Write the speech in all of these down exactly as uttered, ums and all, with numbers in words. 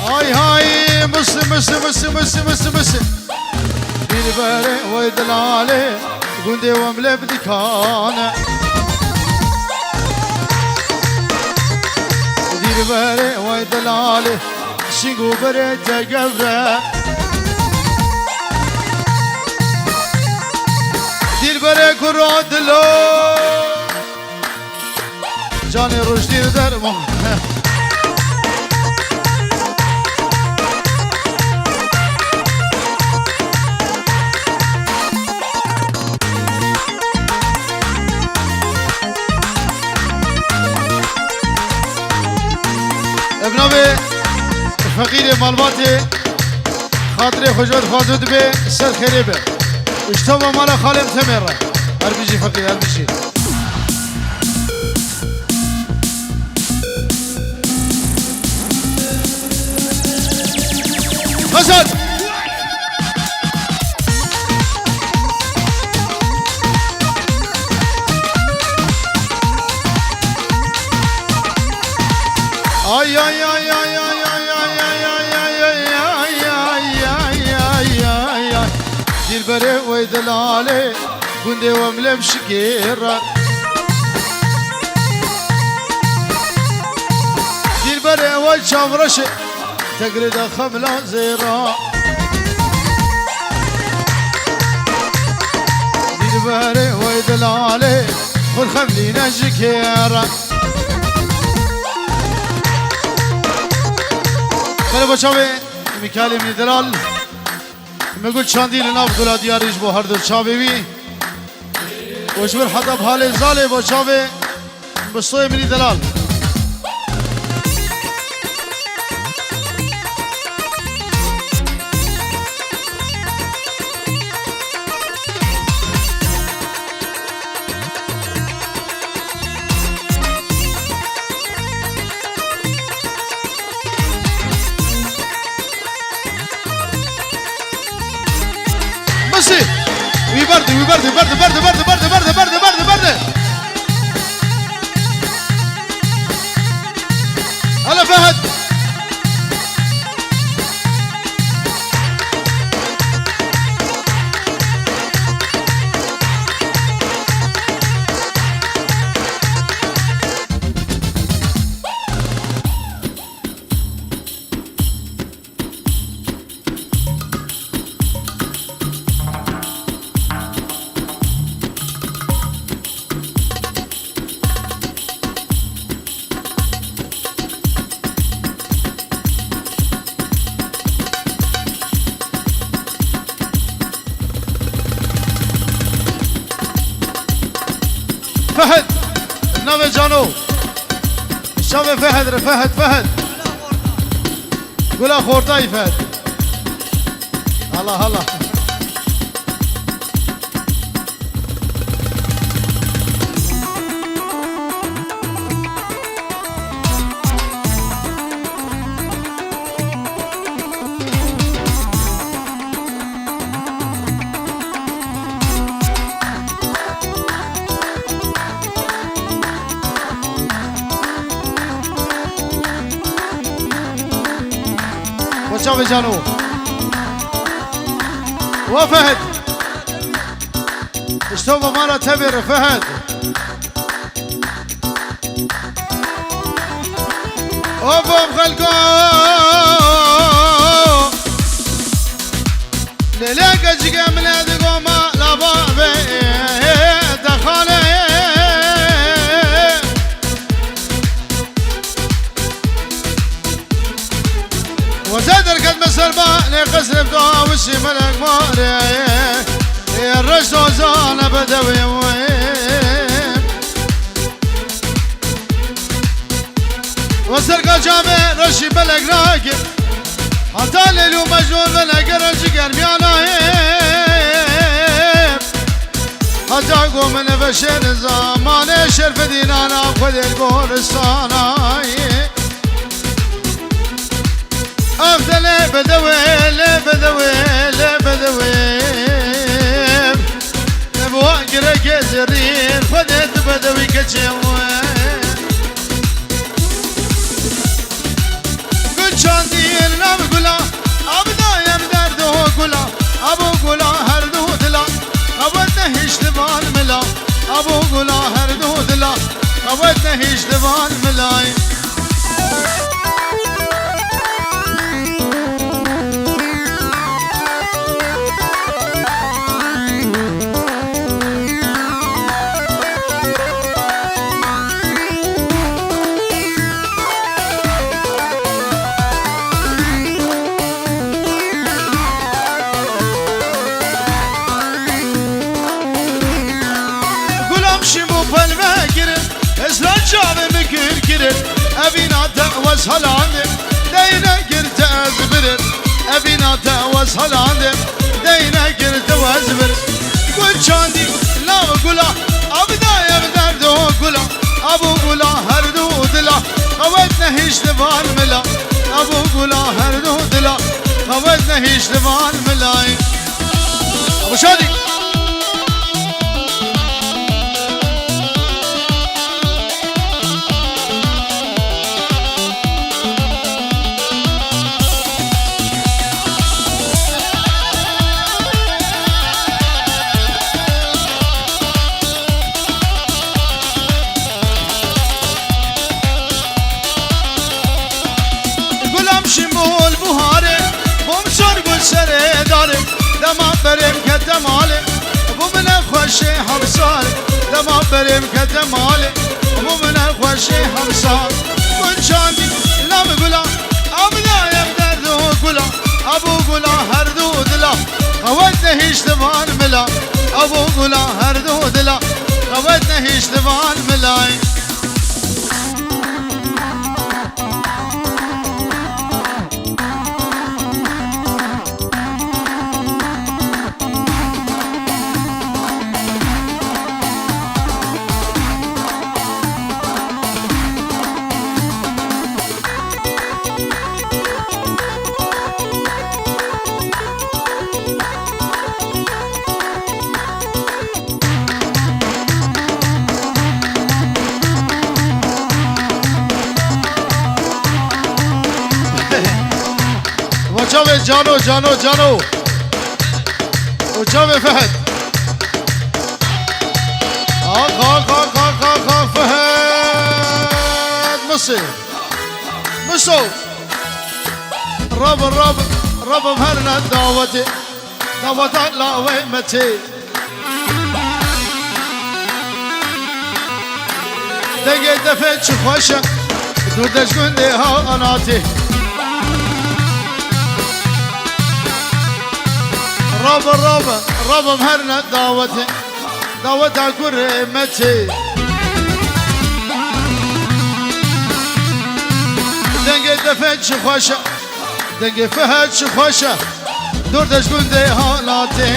Hay hay, mısı, mısı, mısı, mısı, mısı, mısı. Dilberê wey dilalê, gundê wem lê bidikane. Dilberê wey dilalê, şing û berê te gewre. Dilberê kuro dilo. Canê Rojî li derman. Ev navê feqîrê malbatê, xatirê xwe ji we dixwazim dibe ser xêrê be. Ji teva mala xalê Temê re. Her bijî feqîr, her bijî. Hasan! Ay, ay, ay. Dilberê wey delalê, gundê wem lê bişikêre. Dilberê wey çavreşê, tegrê de xemla zêra. Dilberê wey delalê, xwe xemlîne ji kêre. Bere bo çavê Mîkalê min ê delal. Me got çandî li nav gula diyarî ji bo her du çavê wî. Û ji vir heta bi halê zalê bo çavê bistoyê min ê delal. Mesî! Wî berde, wî berde, berde, berde. Hele Fehd! Fehd! Navê cano! Çavê Fehd re, Fehd, Fehd! Gula xortayî Fehd! Allah Allah! Xwe çavê cano. Wa Fehd. Ji teva mala Temê re Fehd. Of, of, xelko. Lêlê keçikê min ê digo mala bavê te xalê. Weze derketme ser banê qesrê dawişî melek marê. Ê reş dozane bedewê wê. Ve serka camê reşî belek rakir. Hata Leyl û Mecnûn ve negerin ji germiyana hê. Hata go min veşên zamanê şerfedî nana xwe dê li goristanayê. Ev de lê bedewê, lê bedewê, lê bedewê. Ev wa gireke zerrîn, xwe dê tu bedewî keçê we. Gun çandî li Abo gula her du dila, qewet nehişt di van milayê. Gulam şîm û pelve kirin, hizran çavê min kir kirin. Evîna te wes helandê, deyne gir te ez birin. Evîna te wes helandê, deyne gir te wes birin. Gul çandî lav gula, abda ev derdo gula. Abo gula her du dila, qewet nehişt van mila. Abo gula her du dila, qewet nehişt van milayê. Abo şadî. Gulam şîm bû li buharê, bûm sor bû serê darê. Dema berêm kete malê, bû min e xweşê hemsarê. Dema berêm kete malê, bû min e xweşê hemsarê. Gul çandî lav gula, abda ev derdo gula. Abo gula her du dila, qewet nehişt van mila. Abo gula her du dila, qewet nehişt van milayê. Û çavê Cano, Cano, Cano. Û çavê Fehd. Ax, ax, ax, ax, ax, ax, Fehd. Misê. Miso. Rab, Rab, Rabim her ne dawetê. Daweta lawê me tê. Dengê defê çi xweş e, dûr de ji gundê ha anatê. Rabe, rabe, rabim her ne dawetê, daweta kurê me tê. Dengê defê çi xweş e, dengê Fehd çi xweş e. Dûr de ji gundê halatê.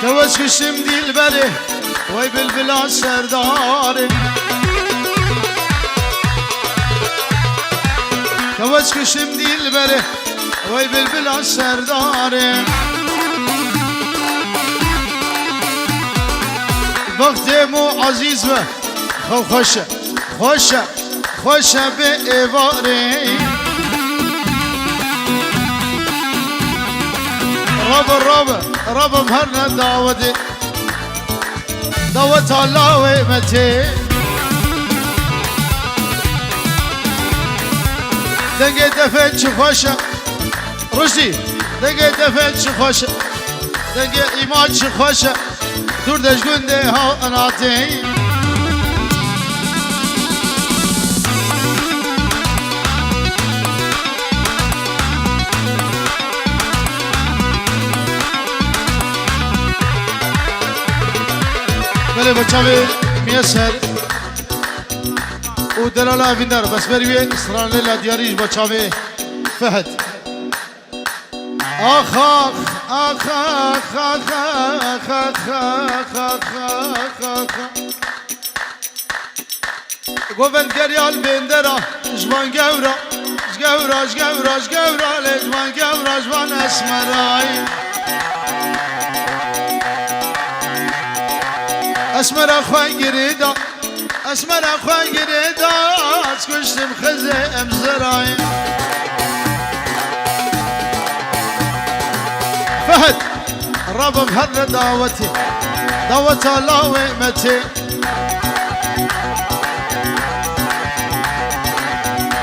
Te wes kiştim dilberê. Wey bilbila serdarê. Te wes kiştim dilberê. Wey bilbila serdarê. Bextê mo ezîz be. Xew xweş e. Xweş e. Xweş e bê êvarê. Rabe, rabe, rabim her ne dawetê. Daweta lawê me tê. Dengê defê çi xweş e. Rojî, dengê defê çi xweş e. Dengê îma çi xweş e. Dûr de ji gundê ha anatê. Belê, be çavê Miyeser û delala evîndar, bes berî wê stranê la diyarî ji be çavê Fehd. Ax, ax, ax. Govend geriyal bêndera, ji van gewra, ji gewra, ji gewra, ji gewra, lê ji van gewra, ji van esmerayî. Esmera xwe girêda, esmera xwe girêda, ez kuştim xizê em zirayê. Fehd, Rabim her li dawetê, daweta lawê me tê.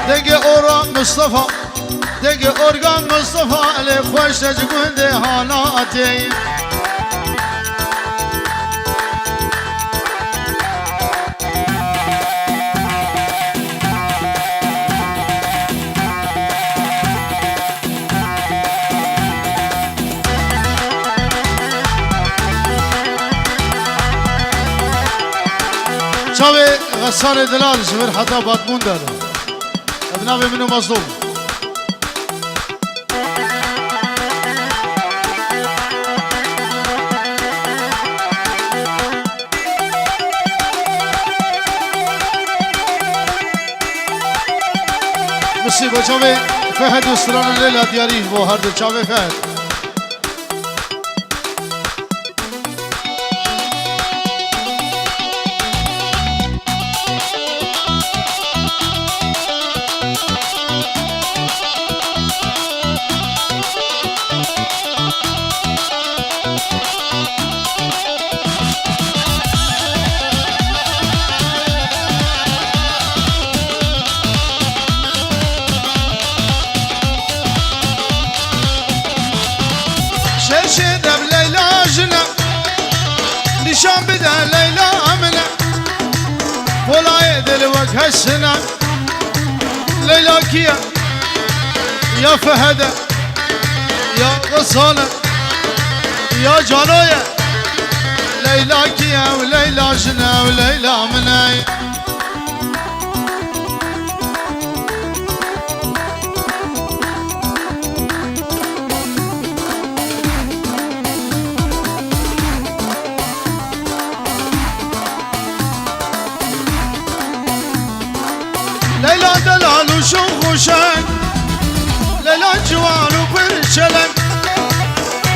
Dengê ora Mustafa, dengê orga Mustafa, lê xweş e ji gundê Halatê. Çavê Xesarê Dilal ji vir heta Batmûn der. Ev navê min û Mazlûm. Misî bo çavê Fehd û Strana Leyla diyarî bo her du çavê Fehd. Şeşê dev Leyla jine, nîşan bide Leyla min e. Polayê dil wek hesine. Leyla kî ye? Ya Fehd e, ya Xesal e, ya Cano ye. Leyla kî ye? Ew Leyla jine, ew Leyla min e. Leyla delal û şox û şeng, Leyla ciwan û pir çeleng.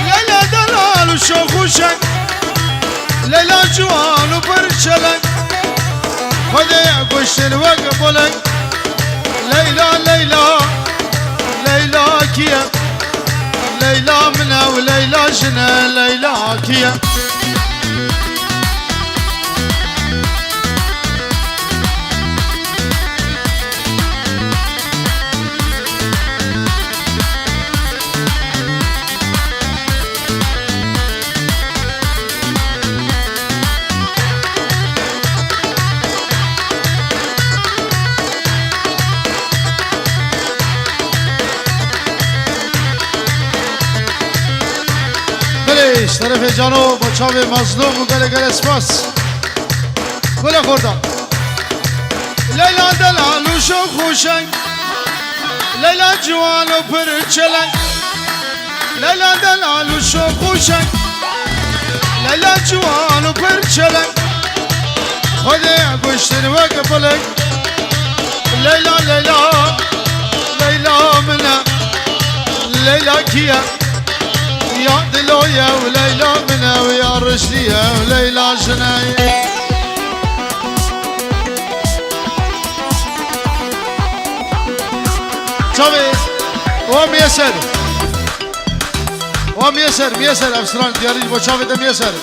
Leyla delal û şox û şeng, Leyla ciwan û pir çeleng. Xwedê kuştin wek boleng. Leyla, Leyla, Leyla kî ye? Leyla min e û Leyla jin e, Leyla kî ye? Belê, ji terefê Cano bo çavê Mazlûm û gelek gelek spas. Gule xorta. Leyla delal û şox û şeng. Leyla ciwan û pir çeleng. Leyla delal û şox û şeng. Leyla ciwan û pir çeleng. Xwedê kuştin wek boleng. Leyla, Leyla, Leyla min e. Leyla kî ye? Ya Dilo ye û Leyla min e û ya Riştî ye û Leyla jin e. Çavê, o miyeser. O miyeser, miyeser, ev stran diyarî ji bo çavê de miyeser.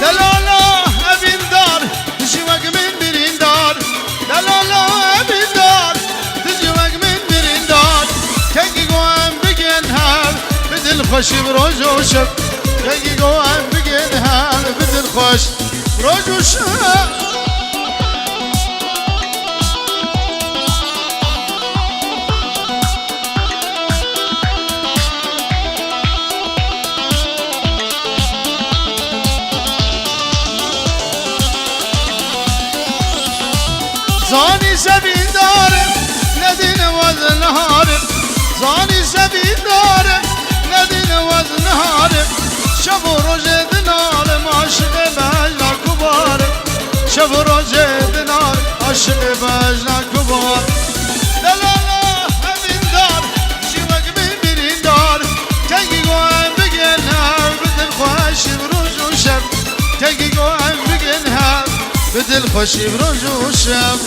Delala evîndar, dijî wek min birîndar. Delala evîndar, dijî wek min birîndar. Kengî go em bigên hev, bi dilxweşî bi roj û şev. Kengî go em bigên hev, bi dilxweş. Roj û şev. Zanî sevîndar im, nedîne wez niharim. Şev û rojê dinalim, aşiqê bejna kubarim. Şev û rojê dinalim, aşiqê bejna kubar. Delala hevîndar, jî wek min birîndar. Kengî go em bigên hev, bi dilxweşî bi roj û şev. Kengî go em bigên hev, bi dilxweşî bi roj û şev.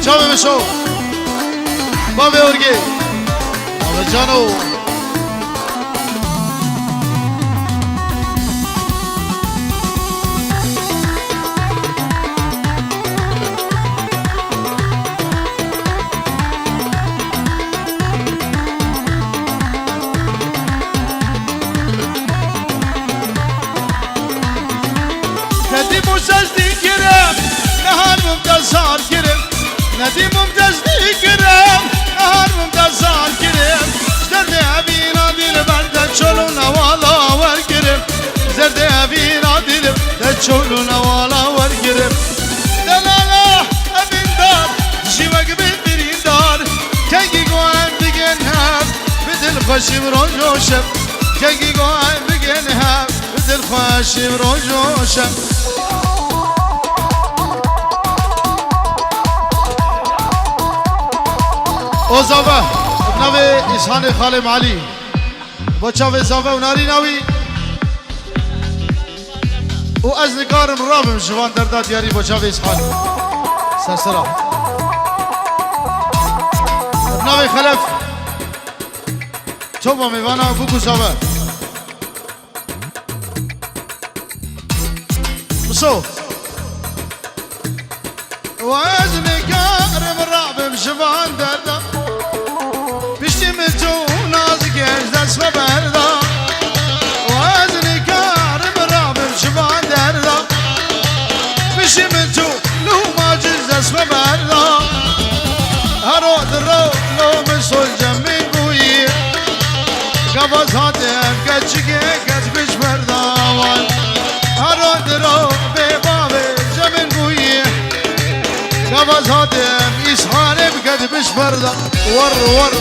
Çavê min şo. Bavê Orgê. Bavê Cano. Nedîm û sezdî kirim, nehar bûm te sar kirim. Nedîm û sezdî kirim, nehar bûm te sar kirim. Ji derdê evîna dîl ber te çol û newala wergirim. Ji derdê evîna dîl te çol û newala wergirim. Delala evîndar, jî wek min birîndar. Kengî go em bigên hev, bi dilxweşî bi roj û şev. Kengî go em bigên hev, bi dilxweşî bi roj û şev. O zave, bi navê Îshanê Xalê Malî. Bo çavê zave û narîna wî. Û ez nikarim rabim ji van derda diyarî bo çavê Îshanê. Sersera. Bi navê Xelef. Topa mêvana bû ku zave. Miso. Û ez nikarim rabim ji van derda. Piştî min çû nazik ez dest xwe berda. Û ez nikarim rabim ji van derda. Piştî min çû lûma ci dest xwe berda. Hero diro lo min sol cem min bûyî. Gava zatem keçikê keç biş berdawan. Hero diro bê bavê cem min bûyî. Gava zatem îshanê biket biş berda. War war.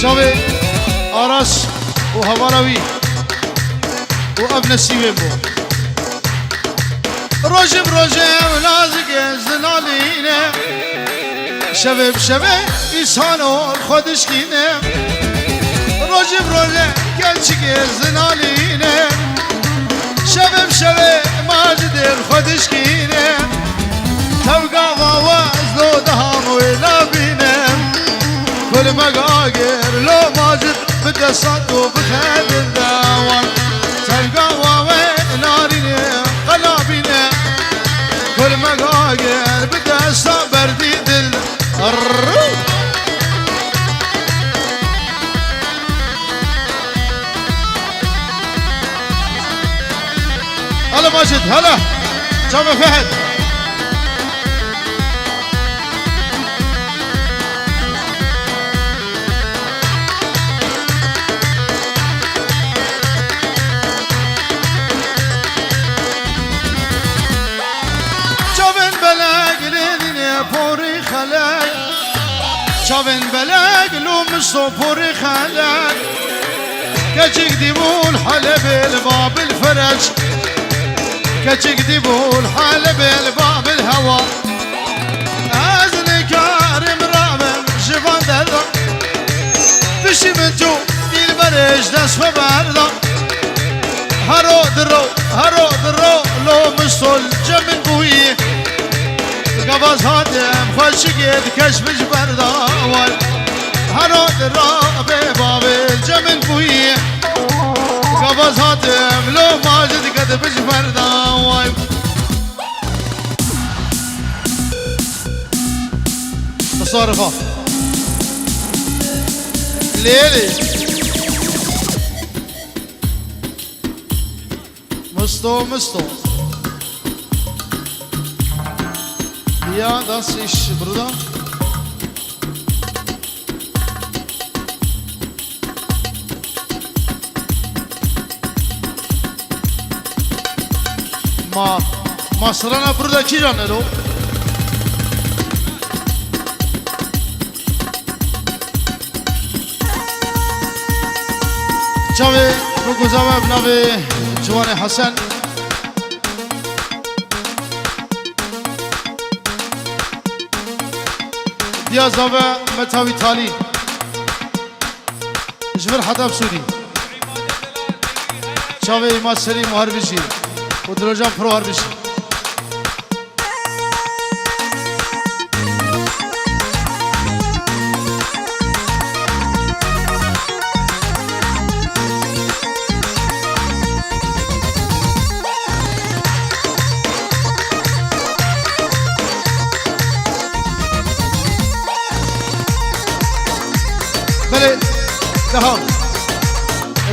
Çavê Aras û hevara wî û ev nesîbê bû. Rojê bi rojê ew nazikê zinalîne. Şevê bi şevê îsano xwe dişkîne. Rojê bi rojê gelçikê zinalîne. Şevê bi şevê macidê xwe dişkîne. Tevgava wez lo diham wê nabîne. Kulmek agir lo macid bi desa tu bixedin dewan. Tevgava wê narîne qelabîne. Kulmek agir bi desa berdî dil. Rrrr. Hele Macid, hele. Çavê Fehd. Çavên belek lê dînê porî xelek. Çavên belek lû miso porî xelek. Keçik dîbûl Helebê li Babil Fereç. Keçik dîbûl Helebê li Babil Hewa. Ez nikarim rabim ji van derda. Piştî min çû dîlberê ji dest xwe berda. Hero diro, hero diro, lo min sol cem min bûyî. Gava zatem xweşikê dikeş bi ji berda wal. Hero diro bê bavê cem min bûyî. Gava zatem lo macid ked bi ji berda wal. Tasarrufa. Lê lê. Misto, misto. Ya, das iş burada. Ma, ma sirana burada kîjan ero? Çavê bi guza me bi navê Ciwanê Hesen. Diya zave Metawî Talî. Ji vir Hedef Sûrî. Çavê Îma Serî û her bijî. Û Dilojan Pro her bijî. Belê, deha.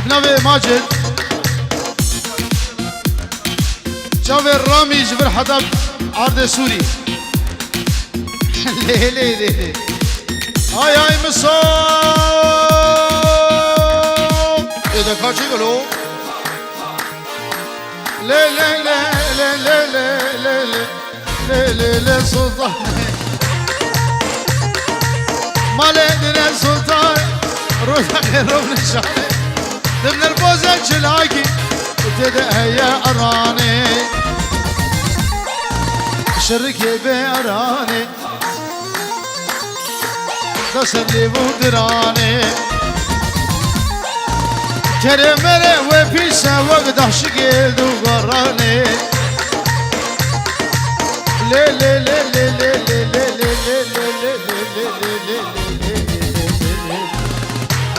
Bi navê Macid. Çavê Ramî ji vir Hedef Erdê Sûrî. Lê, lê, lê, lê. Ay, ay, miso. Ê, de kaçê gelo? Lê, lê, lê, lê, lê, lê, lê, lê. Lê, lê, lê, sultan. Malê dine sultan. Roja xêro nişanê. Dimler boze çilakî. Tê de heye aranê. Şirikê bê aranê. Dest lêv û diranê. Kerê merê wê pîse wek daşikê du goranê. Lê, lê, lê, lê.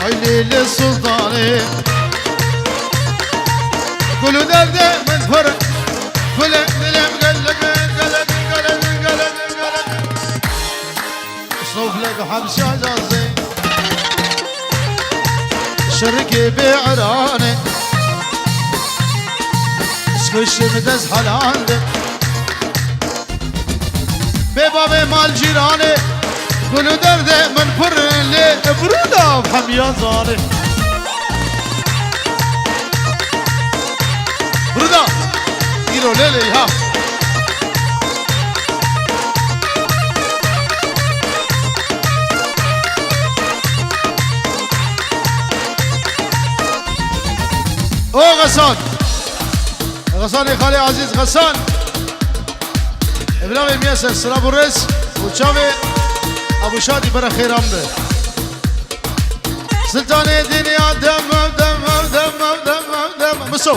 Ay lê, lê, sultanê. Gul û derdê min pir. Gulê dilê min gelek, gelek, gelek, gelek, gelek. Snowflake hemşa lazê. Şirikê bê eranê. Şkışım dest halande. Bê bavê mal cîranê. Gul û derdê min pir lê. Bruda hemiya zanê. Burada. Îro lê lê ya. O Xesan. Xesanê xalê Azîz Xesan. Evlavê Miyeser, silav û rêz û çavê Ebû Şadî bere xêran be. Sultanê dinya dem, dem, dem, dem, dem, dem. Miso.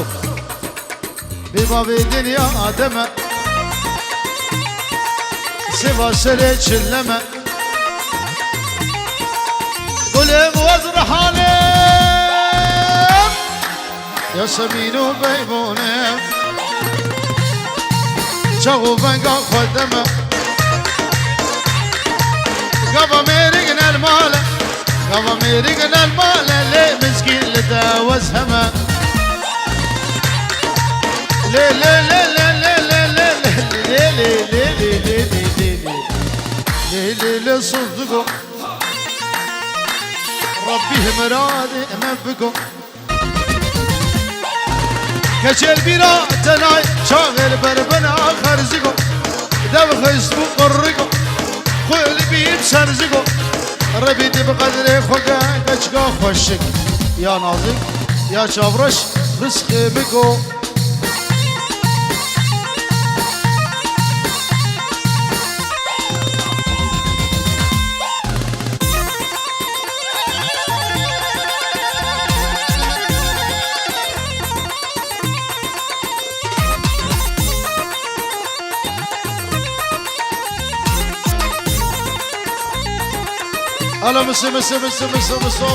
Bê bavê dinya deme. Sêva serê çileme. Gulê wez rihanê. Yasemîn û Beybûnê. Çax û venga xwe deme. Gava mêrik nel male. Gava mêrik nel male lê miskîn li dewez heme. Lê, lê, lê, lê, lê, lê, lê, lê, lê, lê, lê, lê, lê, lê, lê, lê, lê, lê, lê, Suzdugo. Rabbî miradê me bigo. Keçel bîra tenay çaxel berbena xerziko. Dev xist bû qirriko. Xwel bîm serziko. Rebî di bi qedrê xwe ke keçka xweşik. Ya nazik, ya çavreş, rizqê biko. Alo, miso, miso, miso, miso, miso.